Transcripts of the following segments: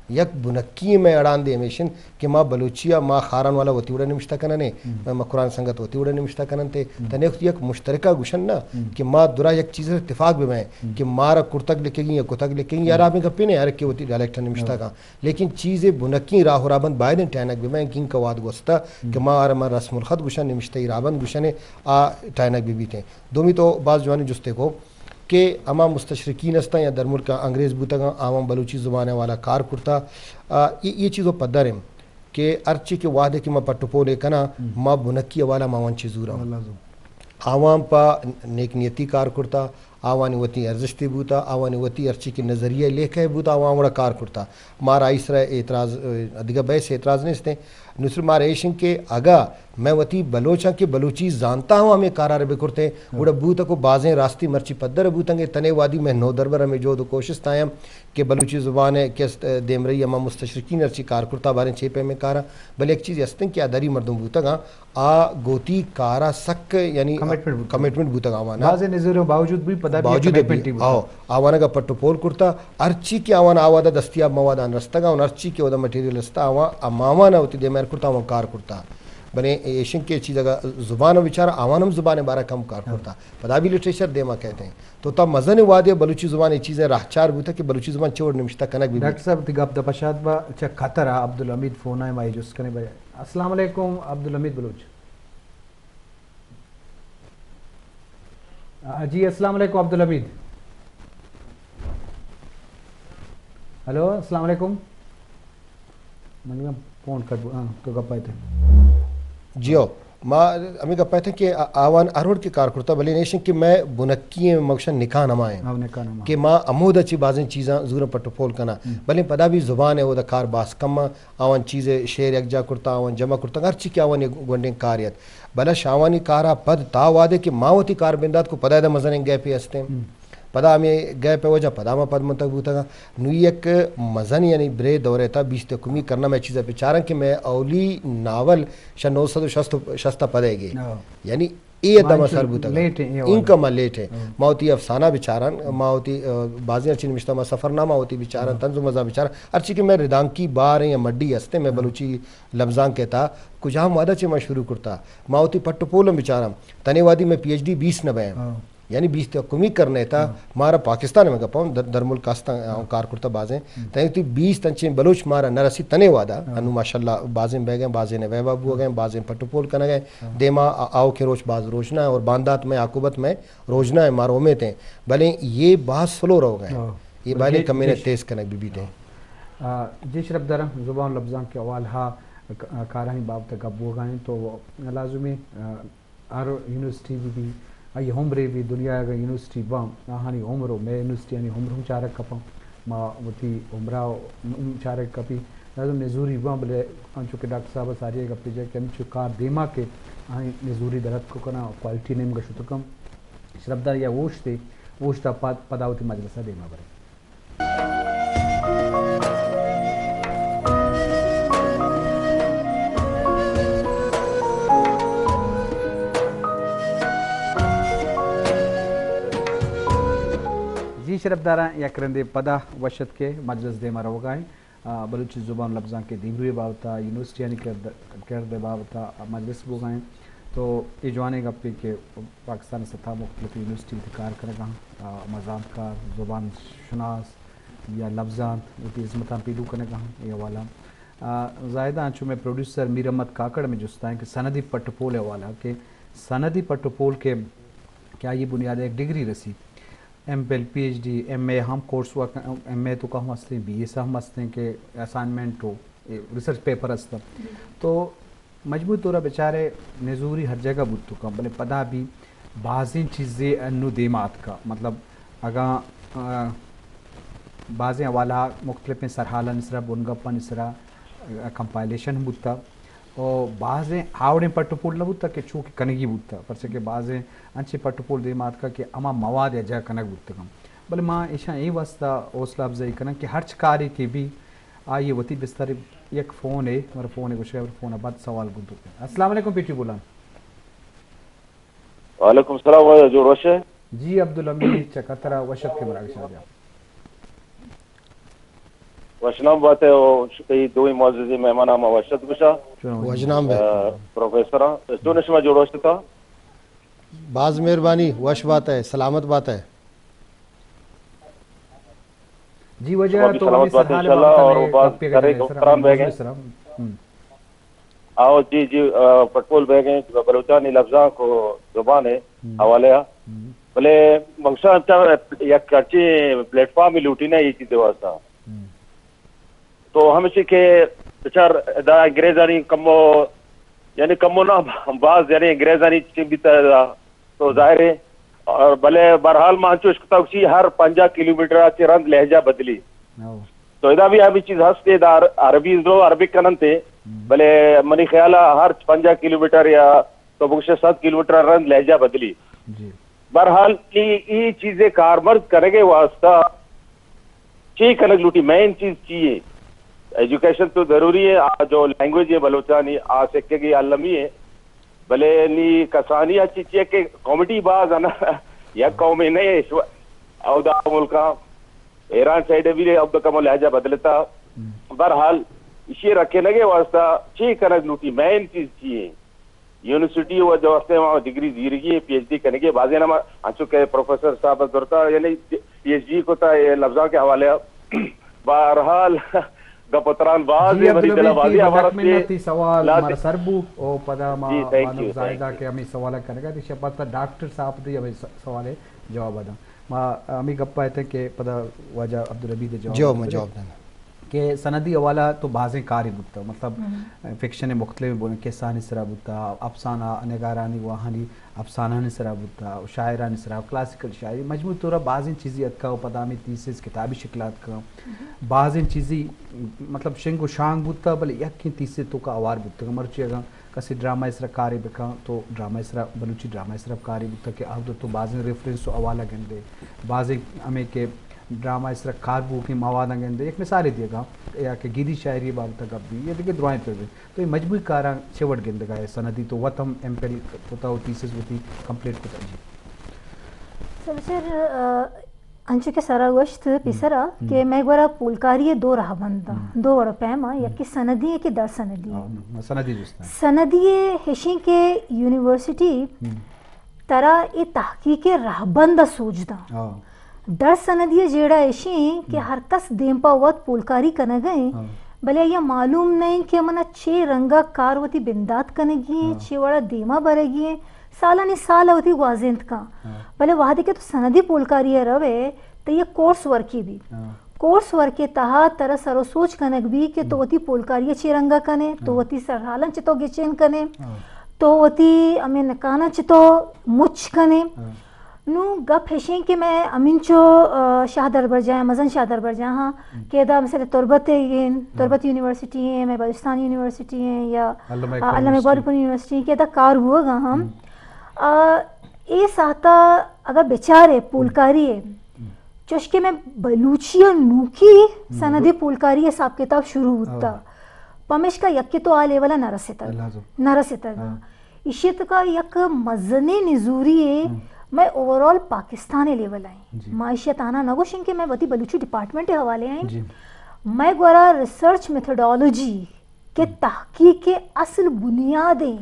یک بنکی مئے اڑاندے ہمیش انت کہ ما بلوچی ءَ ما خاران والا وتی وڑا نمشتہ کنن ایں، مئے مکران سنگت وتی وڑا نمشتہ کننت، تنے وقت یک مشترکہ گوشن نا کہ ما درا یک چیز اتفاق بہ بئیں کہ مارا کرتگ لکھگی یا کتگ لکھگی یا رابیں گپے نے، ہر کہ وتی ڈائلیکٹ نمشتہ کن، لیکن چیزے بنکی راہ و رابند باید انت ٹائنگ بہ بئیں، گنک واد گوستہ کہ ما ہر ما رسم الخط گوشن، نمشتہ رابند گوشن، آ ٹائنگ بہ بیتیں۔ دومی تو باز جوانی جستے کو کہ ہما مستشرقین ہستاں یا درملک انگریز بوتگاں، آواں بلوچی زبان ءِ حوالہ کار کرتا۔ آ، یہ، یہ چیز و پدر ایں کہ ہرچی کہ وہدے کہ ما پٹ و پولے کناں، ما بنکی حوالہ ما آوان چی زوراں۔ آوان پہ نیک نیتی کار کرتا، آوانی وتی ارزشتے بوتا، آوانی وتی ہرچی کہ نظریہ لیکہ بوتا، آوان وڑا کار کرتا۔ مارا آئی سرا اعتراض، اه، دگہ بحث اعتراض نیست۔ نوں صرف مارا ایش انت کہ اگاں مئے وتی بلوچاں کہ بلوچی زانتا ہوں ہمے کارا را بکرتیں، گڑا بوت کو بازیں راستی مرچی پدر بوتنگے، تنے وادی مئے نودربر ہمے جہد و کوشست آیاں کہ بلوچی زبان ءِ کہ است دیمرئی ہما مستشرقین ہرچی کار کرتا باریں چے پیمیں کاراں، بلے یک چیز استیں کہ آ دری مردم بوتگاں، آ گوتی کارا سک یعنی کمٹمنٹ بوتگ۔ کمٹمنٹ بوتگ آوانا۔ بازیں نزوروں باوجود بھی پدا بھی باوجود کمٹمنٹ بھی، بوتگ۔ آو، آوانگا پٹ و پول کرتا، ہرچی کہ آوان آوادا دستیاب موادان رستگا، اور ہرچی کہ اودا مٹیریل رستا، آوان اماوانا وتی دیما ایر کرتا، آوان کار کرتا۔ بلے ایشن کہ چیز اگا زبان و بیچارہ، آوان ہم زبان بارا کم کار کرتا۔ پدا بھی لٹریچر دیما کہتے ہیں۔ تو تا مزن وادی بلوچی زبان یہ چیزیں راہچار بوتا کہ بلوچی زبان چوڑ نمشتہ کنگ بھی ڈاکٹر صاحب، تی گپ دپشات با چہ قطر آ عبدالحمید فون آئے، ما یہ جست کنے بھائی۔ السلام علیکم عبدالحمید بلوچ۔ آ، جی، السلام علیکم عبدالحمید۔ ہیلو، السلام علیکم۔ من گم فون کٹ بو-، ہاں، تو گپ آئے تھے۔ جی ہو، ما ہمیں گپ آئے تھے کہ آ-، آوان ہر وڑ کے کار کرتا، بلے نیشن کہ میں بنکی ہیں، مکشن نکان ہما ہیں۔ ہاں، نکان ہما۔ کہ ما امود اچھی بازیں چیزاں زور پٹ و پول کنا۔ بلے پدا بھی زبان ہے، وہ دا کار باز کم آوان چیز شعر یکجا کرتا، آوان جمع کرتا، ہر چی کہ آوان گونڈیں کار یت۔ بلے شاوانی کارا پد تا وعدے کہ ما وتی کار بندات کو پدا دا مزنیں گیپے ہستیں۔ پدا ہمیں گیپ وجہ پدا ما پد منتگ بوتگا۔ نوی یک مزن یعنی برے دورے تا بیست کمی کرنا میں چیزا بچارن کہ میں اولی ناول شا نو سد و شست، شست پدے گے۔ یعنی اے ما دم انچو سر بوتگ۔ لیٹ ہیں، اے والا۔ انکا ما لیٹ ہے۔ ما وتی افسانہ بچارن، ما وتی، آ، بازی ہرچی نمشتہ ما سفرنامہ وتی بچارن، طنز و مزاح بچارن۔ ہرچی کہ میں ردانکی بار ہیں یا مڈی ہستے، میں بلوچی لبزانک تا کجام وعدہ چے ما شروع کرتا۔ ما وتی پٹ و پولم بچارم۔ تنے وادی میں پی ایچ ڈی بیس نہ بیم۔ یعنی بیست کمی کرنے تا مارا پاکستان میں گپاؤں، در، در ملک ہستاں، آؤں کار کرتا بازیں۔ تنے وتی بیست انچیں بلوچ مارا نہ رسی تنے وعدہ۔ انو ماشاءاللہ بازیں بہ گئے، بازیں نے ویبا بو گئے، بازیں پٹ و پول کنگے۔ دیما آ-، آؤکیں روچ باز روشنا ہے اور باندات میں عاقبت میں روشنا ہے، مارو امیت ہیں۔ بلے یہ باز سلو رو گئے۔ یہ بلے بازیں کمی نے تیز کنگ بھی بیتے ہیں۔ آ، جی شرف دارم، زبان لبزانک کے حوالہ ک-، کارانی بابت گپ بوگا ہیں تو لازمی، آ، ہر یونیورسٹی بھی بھی، آئی عمرے بھی دنیا اگر یونیورسٹی باں، آہانی عمر و مئے یونیورسٹی آنی عمر ہم چارگ کپاں۔ ما وتی عمرہ ہم چارگ کپی۔ لازم نزوری باں، بلے انچو کہ ڈاکٹر صاحب ساری گپ جائے کہ انچو کار دیما کہ آئی نزوری درد کو کنا، کوالٹی نیم گشتکم۔ شرفدار یا اوشتے، اوشتا پد، پدا وتی مجلسہ دیما برے۔ جی شرفداراں، یک رندے پدا وش اتکے، مجلس دیما روگا ہیں۔ آ، بلوچی زبان لبزانک ءِ دیمروی ءِ بابت ءَ، یونیورسٹیانی کرد، کرد ءِ بابت ءَ مجلس بوگ ءَ اِنت۔ تو اے جوانیں گپے کہ پاکستان ءِ سطح ءَ مختلف یونیورسٹی وتی کار کنگ ءَ اَنت، آ، ہما زانتکار، زبان شناس یا لبزانت وتی ہزمتاں پیلو کنگ ءَ اَنت اے حوالہ ءَ۔ آ، زاہد ءَ انچو مئے پروڈیوسر میر احمد کاکڑ ہمے جست ءَ اِنت کہ سندی پٹ ءُ پول ءِ حوالہ ءَ کہ سندی پٹ ءُ پول کہ، کہ آئی ءِ بنیاد ءَ یک ڈگری رسیت۔ ایم فل، پی ایچ ڈی، ایم اے ہم کورس ورک، ایم اے توکا ہم ہستیں، بی ایس ہم ہستیں کہ اسائنمنٹ و ریسرچ پیپر ہستاں۔ تو مجموعی طور ءَ بچارے نزوری ہر جگہ بوت کنت، بلے پدا بھی بازیں چیزے انو دیما اتکا۔ مطلب اگاں، آ، بازیں حوالہ مختلفیں سرحالانی سرا، بنگپانی سرا، آ، کمپائلیشن بوتا۔ و بازیں آوڑیں پٹ ءُ پول نہ بوتگ کہ چو کہ کنگی بوتگ، پرچہ کہ بازیں انچیں پٹ ءُ پول دیما اتکگ کہ ہما مواد ءَ جاہ کنگ بوتگ اَنت۔ بلے ما ایشاں اے واسطہ حوصلہ افزائی کناں کہ ہرچ کارے کہ بی، آئی ءِ وتی بستر ءَ یک فونے، مارا فونے گوشگ ءَ، فون ءَ بعد سوال گوں تو کن۔ السلام علیکم پی ٹی بولان۔ وعلیکم السلام، واجہ جوڑ وش ئے؟ جی عبدالحمید چہ قطر ءَ، وش اتکے مراگش ءَ۔ وشنام بات ئے او شتئی دوئیں معززیں مہماناں ما وشت گوشاں۔ وشنام بات ئے۔ پروفیسر، چون شما جوڑ وشتا؟ باز مہربانی، وش بات ئے، سلامت بات ئے۔ جی، واجہ شما بھی تو سلامت ہمیں بات ئے سرحال انشاءاللہ، اور باز گپے کرے گپے گفتران بہ گئے۔ آؤ جی، جی، آ، پٹول بہ گئے، بلوچانی لفظاں کو زبان ہے، حوالے آ۔ بلے مقصد یک اچھی پلیٹ فارم ہی لوٹی نا یہ چیز واسطہ۔ تو ہمشی کہ بچار دا انگریزانی کمو، یعنی کمو نا باز، یعنی انگریزانی چی بیتا دا، تو ظاہر ہے، اور بلے بہرحال ما انچوش کتا اسی ہر پنجاہ کلومیٹر آ چی رند لہجہ بدلی۔ تو ادا بھی ہمیں چیز ہستے دا عر-، عربی رو عربک کننتے، بلے منی خیال آ ہر پنجاہ کلومیٹر یا تو بگوشے صد کلومیٹر رند لہجہ بدلی۔ بہرحال ای، ای چیزے کارمرز کنگے واسطہ چی کنگ لوٹی، مین چیز چی ہے؟ ایجوکیشن تو ضروری ہے، آ جو لینگویج ہے بلوچانی، آ سکگی المی ہے، بلے نی کسانی آ چی چی ہے کہ کامیڈی باز ہے نا، یک قوم نہیں ہے، او دا ملکاں ایران سائیڈ بھی ہے، اب کم لہجہ بدلتا۔ بہرحال، اسی رکھے نگے واسطہ چی کنگ لوٹی، مین چیز چی ہے؟ یونیورسٹی و جو ہستے وہاں ڈگری زیرگی ہے، پی ایچ ڈی کنگی ہے، بازی نما انچو کہ پروفیسر صاحب درتا، یعنی پی ایچ ڈی کو تا یہ لفظاں کے حوالے۔ بہرحال، گپ و تران باز جی، ہے، مری عبدالحمید دل بازی ہمارا منت تی سوال مارا سر بو، او پدا ما جی، تھینک مانو یو، زاہدہ تھینک یو۔ کہ ہمیں سوال کنگا، دی شبت ڈاکٹر صاحب دی ہمیں س-، سوال ہے جواب دا۔ ما ہمیں گپ آئے تھے کہ پدا واجہ عبدالحمید جواب جو، دے۔ میں جواب دینا۔ کہ سندی حوالہ تو بازیں کارے بوتا، مطلب، فکشن مختلف بوتا، قصہانی سرا بوتا، افسانہ نگارانی واہانی افسانہانی سرا بوتا، شاعرانی سرا، کلاسیکل شاعری، مجموعی طورا بازیں چیزی اتکا و پدا ہمیں تھیسز کتابی شکل اتکا۔ بازیں چیزی، مطلب، شنگ و شانگ بوتا، بلے یکیں تھیسے توکا اوار بوتا۔ مرچی اگاں کسے ڈرامہ ءِ سرا کارے بکن تو ڈرامہ ءِ سرا، بلوچی ڈرامہ ءِ سرا کارے بوتا کہ آ تو بازیں ریفرنس و حوالہ گندے، بازیں ہمیں کہ ڈرامہ ءِ سرا کار بوکیں مواداں گندے۔ یک مثالے دیگا، یا کہ گیدی شاعری بابت گپ بی یا دگہ درائیں پہ بی، تو یہ مجموعی کاراں چہ وڑ گندگا ہے سندی تو وت ہم ایم فل کتا و تھیسز وتی کمپلیٹ کتا جی۔ سر، سر، آ، انچو کہ سرا گوشت پیسرا کہ مئے گورا پولکاری ءِ دو رہبند آں، دو وڑ ءُ پیم آں، یکے سندی ءِ کہ در سندی ءِ۔ سندی ءِ ہشیں کہ یونیورسٹی ترا اے تحقیق ءِ رہبند ءَ سوج داں۔ در سندی ءِ جیڑہ اشیں کہ ہر کس دیم پہ وت پولکاری کنگ ءَ انت، بلے آئی ءَ معلوم نہ انت کہ منا چے رنگ ءَ کار وتی بندات کنگی انت، چے وڑ ءَ دیما برگی انت۔ سالانی سال وتی گوازینت کن۔ بلے وہدے کہ تو سندی پولکاری ءَ روئے، تئی یک کورس ورکے بیت۔ کورس ورک ءِ تہا ترا سر و سوچ کنگ بیت کہ تو وتی پولکاری ءَ چے رنگ ءَ کنے، تو وتی سرحالاں چتو گچین کنے، تو وتی ہمے نکاناں چتو مچ کنے۔ نوں گپ ہشیں کہ مئے ہمینچو، آ، شاہ دربرجاہ، مزن شاہ دربرجاہ ہاں کہ ادا مثل تربت ءِ، تربت یونیورسٹی ہیں، مئے بلوچستان یونیورسٹی ہیں یا علامہ اقبال علامہ اقبال یونیورسٹی۔ اقبال یونیورسٹی کہ ادا کار بوگا ہم۔ آ، اے ساعتا اگر بچارے پولکاری ہے، چوش کہ مئے بلوچی ءِ نوکی سندی پولکاری ءِ حساب کتاب شروع بوتا۔ پمیشکا یکے تو آ لیول ءَ نہ رسیتگ۔ نہ رسیتگ۔ ایشی تکا یک مزنیں نزوری ہے مئے اوورآل پاکستان ءِ لیول ءَ۔ ما ایشی تہنا نہ گوشیں کہ مئے وتی بلوچی ڈپارٹمنٹ ءِ حوالے ءَ۔ مئے گورا ریسرچ میتھڈالوجی کہ تحقیق ءِ اصل بنیادیں،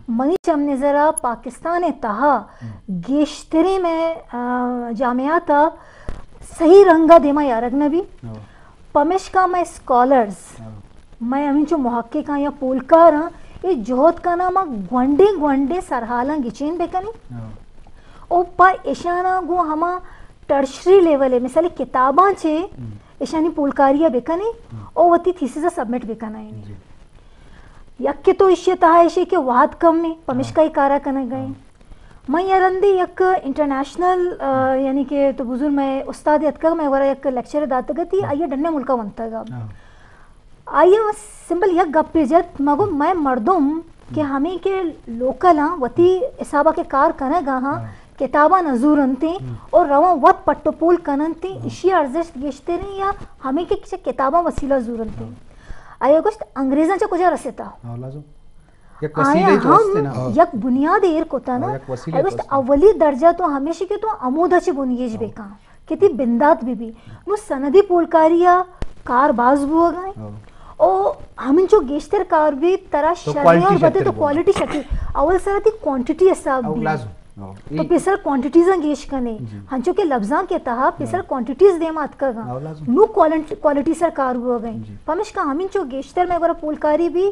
منی چم نظرا پاکستان ءِ تہا گیشتریں مئے، آ، جامعات ءَ صحیح رنگ ءَ دیما یارگ نہ بی۔ پمیشکا مئے اسکالرز، مئے ہمینچو محققاں یا پولکاراں اے جہد کناں ما گونڈیں گونڈیں سرحالاں گچین بکنیں۔ او پہ اشاناں گوں ہما ٹرشری لیول ءَ، مثال کتاباں چے اشانی پولکاری ءَ بکنیں او وتی تھیسز ءَ سبمٹ بکنائیں۔ یک کہ تو ایشی تہا ایشی کہ وہد کم ایں، پمیشکا اے کارا کنگ ءَ ایں۔ من یا رندے یک انٹرنیشنل، آ، یعنی کہ تو بزور مئے استاد اتکگ، مئے گورا یک لیکچر داتگ اتی، آئی ڈنے ملکا ونتگ۔ آئی سمپل یک گپے جت، مگو مئے مردم کہ ہمیں کہ لوکل ہاں، وتی حسابا کہ کار کنگ ہاں، کتاباں نزور انتیں اور رواں وت پٹ و پول کن انتیں، اشی ارزشت گیشتریں یا ہمیں کہ چہ کتاباں وسیلہ زور انتیں؟ آئی گوشت انگریزاں چہ کجا رسیتا؟ یک وسیلہ آیاں تو ہم است نا۔ یک بنیاد ایر کتا نا۔ یک وسیلہ آئی تو گوشت است نا۔ اولی درجہ تو ہمیشی کہ تو ہمودا چہ بنیج بکن کہ تی بندات بی بی۔ نو سندی پولکاری ءَ کار باز بوگا ہیں۔ او ہمینچو گیشتر کار بھی ترا شریں اور بدے تو کوالٹی شریں۔ اول سرا تی کوانٹٹی حساب بھی۔ تو پیسر کوانٹٹیز گیش کنے، ہنچو کہ لفظاں کے تہا پیسر کوانٹٹیز دیم آتکگا۔ نو کوالٹی سر کار بوگا ہیں۔ پمشکا ہمینچو گیشتر میں گورا پولکاری بھی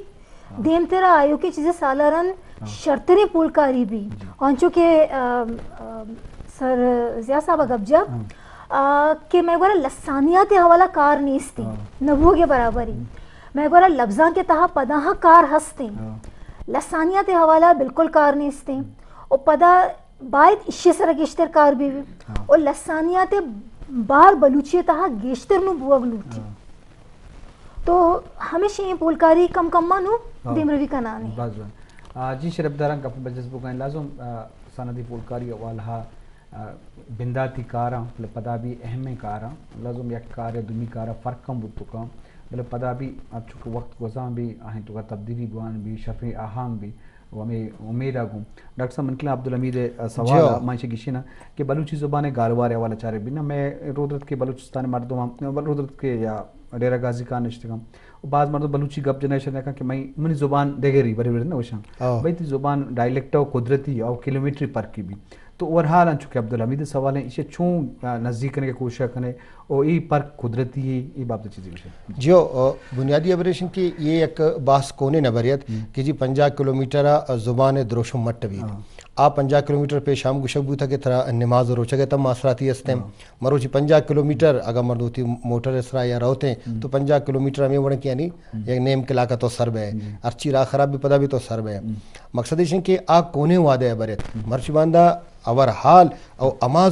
دیمترا آیوکیں چیزے سالاران شرتریں پولکاری بھی۔ انچو کہ سر ضیاء صاحب گپ جا کہ میں گورا لسانیات حوالہ کار نیستی، نبوگ برابری۔ میں گورا لفظاں کے تہا پداہاں کار ہستیں، لسانیات حوالہ بالکل کار نیستیں۔ و پدا باید اشی سر گیشتر کار بھی، و لسانیات بار بلوچی تہا گیشتر نو بوگ لوٹی۔ تو ہمیشہ ایں پولکاری کم کم نو دیمروی کنانے۔ جی شرپداراں، گپ بجز بوگائیں۔ لازم سندی پولکاری حوالہ بنداتی کاراں، بلے پدا بھی اہمیں کاراں۔ لازم یک کار دومی کارا فرق کم بوت کن، بلے پدا بھی چونکہ وقت گوزان بھی آہیں تو تبدیلی بوان بھی، شفیں آہان بھی، و ہمیں امید آ گوں۔ ڈاکٹر صاحب، من کلا عبدالحمید سوال، من چہ گشینا کہ بلوچی زبان گالوار حوالہ چارے بنا، میں رودرت کے بلوچستان مردم، رودرت کے یا ڈیرہ غازی خان نشتگم، و بعض مردم بلوچی گپ جنائے شنکا کہ میں منی زبان دگری بری بری نہ وشاں۔ بھئی تی زبان ڈائلیکٹ و قدرتی او کلومیٹری پرکی بھی۔ تو اوور حال انچو کہ عبدالحمید سوال ہیں، اسے چون نزدیک کرنے کی کوشش کرنے، او ای پرک قدرتی ہے، ای بابت چیزی وشے۔ جیو، بنیادی ابریشن کی یہ ایک باس کونے نبریت کہ جی پنجاہ کلومیٹر زبان دروشم مٹ بھی۔ آ پنجاہ کلومیٹر پیش ہم گشگ بوتا کہ ترا نماز روچگ تم آسراتی استیں۔ مروچی پنجاہ کلومیٹر اگر مردوتی موٹر اسرا یا روتیں تو پنجاہ کلومیٹر ہمیں وڑیں کہ یعنی یک نیم کلاک تو سر بے، ہرچی راہ خراب بھی پدا بھی تو سر بے۔ مقصد ایشن کہ آ کونے وعدے برت مرچی باندا اوور حال او اما